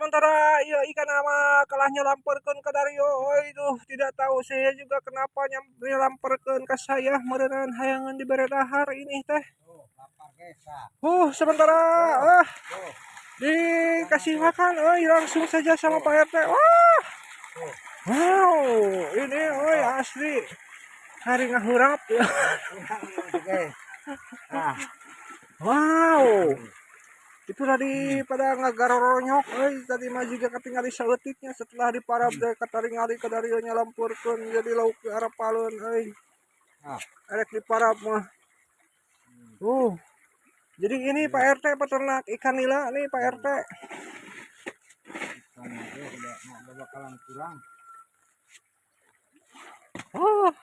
Sementara ya ikan ama kalah nyalamperkeun ka Dario euy, itu tidak tahu saya juga kenapa nyalamperkeun ka saya, meureunnan hayangeun dibere dahar ini teh. Tuh, lapar, guys, ah. Sementara ah dikasih makan euy langsung saja sama Pak RT. Wah. Wow, ini euy asli. Hari ngahurap ya. Guys. Ah, Wow. Itu tadi pada ngagaroronyok euy, tadi mah jiga katingali saeutiknya, setelah diparab teh kataringali ka Dario nyalampurkeun jadi lauk ke arah palun euy. Ah. Erek diparab mah. Jadi ini Pak RT peternak ikan nila nih, Pak RT. Ikan itu udah mau bakalan kurang. Oh.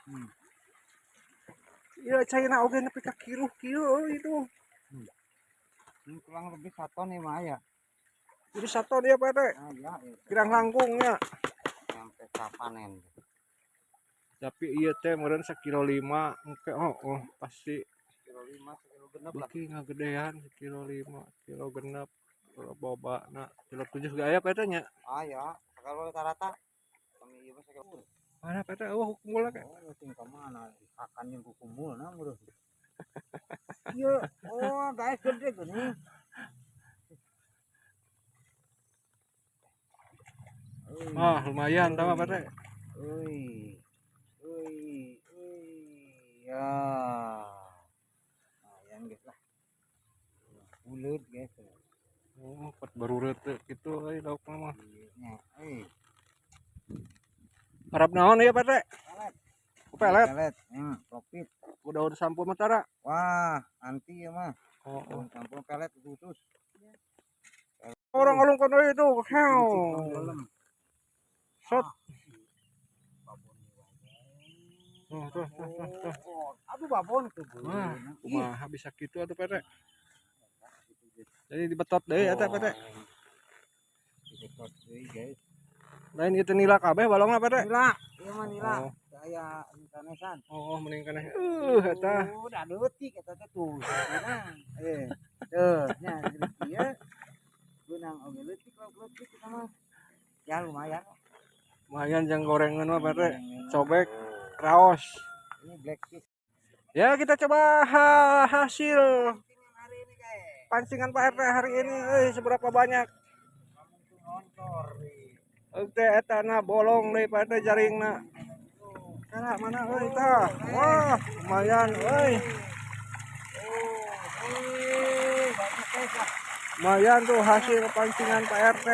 Iya, caina oge nepi ka kiruh kieu euy itu. Ini kurang lebih 1 ton nih mah ya. Jadi 1 ton ya, Pak RT. Ah, ya, ya. Kirang langkungnya. Sampai panen. Tapi iya teh meureun sakilo 5 engke, oh pasti. Kilo 5, kilo genep lah. Beuki ngagedean kilo 5, kilo genep, kilo boba na kilo 7 ge aya, Pak RT nya. Ah ya, kalau rata-rata kami ieu mah sakilo. Mana, Pak RT? Eueuh kumpul ke. Oh, ting ka mana? Akan yang kukumul na bro. Iya, oh guys, gede gini. Ah, lumayan tambah, Pak RT. Ui. Ui, ui. Ya. Lumayan, guys, lah. Bulat, guys. Oh, pat baru rete gitu euy laukna mah. Iya, eh. Harap naon ya, Pak RT? Pelet. Pelet. Pelet. Profit. Ku daun sampeu mah tara. Wah, anti ya mah. Oh. Daun sampeu pelet khusus. Orang ngalungkeun euy itu. Hew. Shot. Oh, tuh, tuh, tuh, tuh. Aduh, babon tuh. Wah, kumaha bisa kitu atuh, Pak RT? Jadi dibetot deui eta, Pak RT. Dibetot deui, guys. Lain itu nila kabeh balongna, Pak RT. Nila, ieu mah nila. Oh. Aya sanesan. Oh, mending keneh. Eta. Oh, da leutik eta teh tuh. Beunang. Tuh, nya gede kieu. Beunang oge leutik, lauk leutik eta mah. Ya lumayan. Lumayan jang gorengan mah, Pak RT. Cobek raos. Ini black fish. Ya, kita coba hasil Hari ini, guys. Pancingan Pak RT hari ini seberapa banyak. Oke, eta na bolong deui, Pak RT, jaringna. Kala mana euy tah? Wah, lumayan euy. Lumayan tuh hasil pancingan Pak RT.